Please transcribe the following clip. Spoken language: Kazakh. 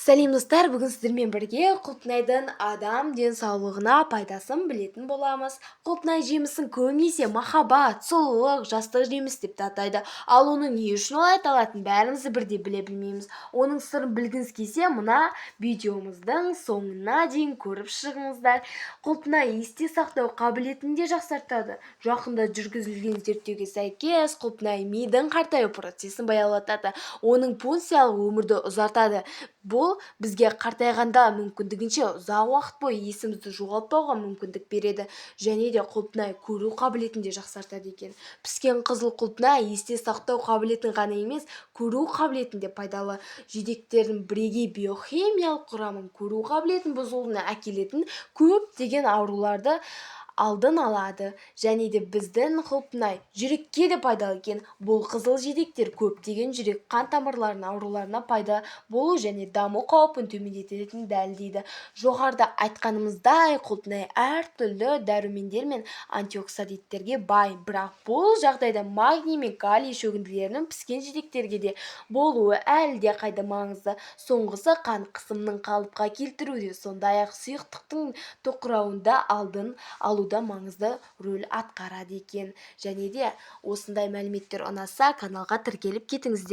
Сәлем, достар! Бүгін сіздермен бірге құлпынайдың адам денсаулығына пайдасын білетін боламыз. Құлпынай жемісін көбінесе махаббат, сұлулық, жастық жемісі деп те атайды. Ал оның не үшін олай аталатынын бәріміз бірдей біле білмейміз. Оның сырын білгіңіз келсе, мына видеомыздың соңына дейін көріп шығыңыздар. Құлпынай есте сақтау қабілетін де жақсартады. Жақында жүргізілген зерттеуге сәйкес, құлпынай мидың қартаю процесін баяулатады, оның функциялық өмірді ұзартады. Бұл бізге қартайғанда мүмкіндігінше ұзақ уақыт бойы есімізді жоғалтпауға мүмкіндік береді. Және де құлпынай көру қабілетін де жақсартады екен. Піскен қызыл құлпынай есте сақтау қабілетін ғана емес, көру қабілетін де пайдалы. Жидектердің бірегей биохимиялық құрамын көру қабілетін бұзылуына әкелетін көптеген ауруларды алдын алады. Және де біздің құлпынай жүрекке де пайдалы екен. Бұл қызыл жидектер көптеген жүрек-қан тамырларының ауруларына пайда болу және даму қаупін төмендететінін дәлелдейді. Жоғарыда айтқанымыздай, құлпынай әртүрлі дәрумендер мен антиоксиданттерге бай. Бірақ бұл жағдайда магний мен калий шөгінділерінің піскен жидектерге де болуы әлде қайда маңызды. Соңғысы қан қысымының қалыпқа келтіруде, сондай-ақ сұйықтықтың тоқырауында алдын алуда маңызды рөл атқарады екен. Және де осындай мәліметтер ұнаса, каналға тіркеліп кетіңіздер.